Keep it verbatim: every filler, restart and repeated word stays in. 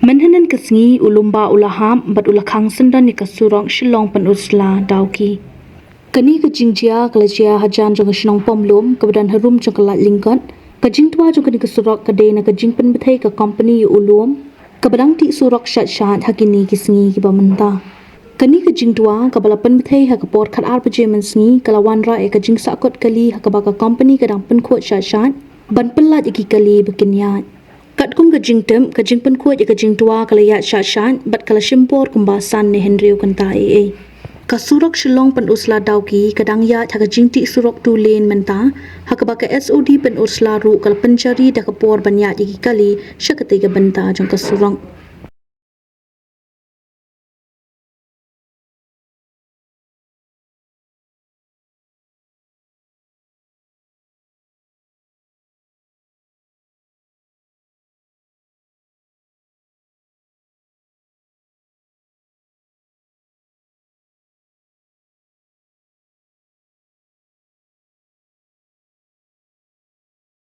Mynhynnin ka sngi u lum bah u la hap bad u la khang syndon ïa ka surok Shillong Pynursla Dawki. Kane ka jingjia ka la jia hajan jong ka shnong Pamlum kaba don harum jong ka Lad Lyngkot. Ka jingtwa jong kane ka surok ka dei na ka jingpynbthei ka kompani ïa u lum kaba dang tih surok shait shait ha kine ki sngi kiba mynta. Kane ka jingtwa kaba la pynbthei ha ka por khatar baje mynsngi ka la wanrah ïa ka jingsahkut kali ha kaba ka kompani ka dang pynkhuid shait shait ban pyllait ïa ki kali ba kin ïaid. Katkum ka jingtip, ka jingpynkhuid ïa ka jingtwa ka la ïaid shait shait bad ka la shim por kumba san ne hynriew kynta eiei. Ka surok Shillong Pynursla Dawki ka dang ïaid ha ka jingtih surok two lane mynta, ha kaba ka S O D Pynursla ruh ka la pynjari da ka por ban ïaid ïa ki kali sha katei ka bynta jong ka surok.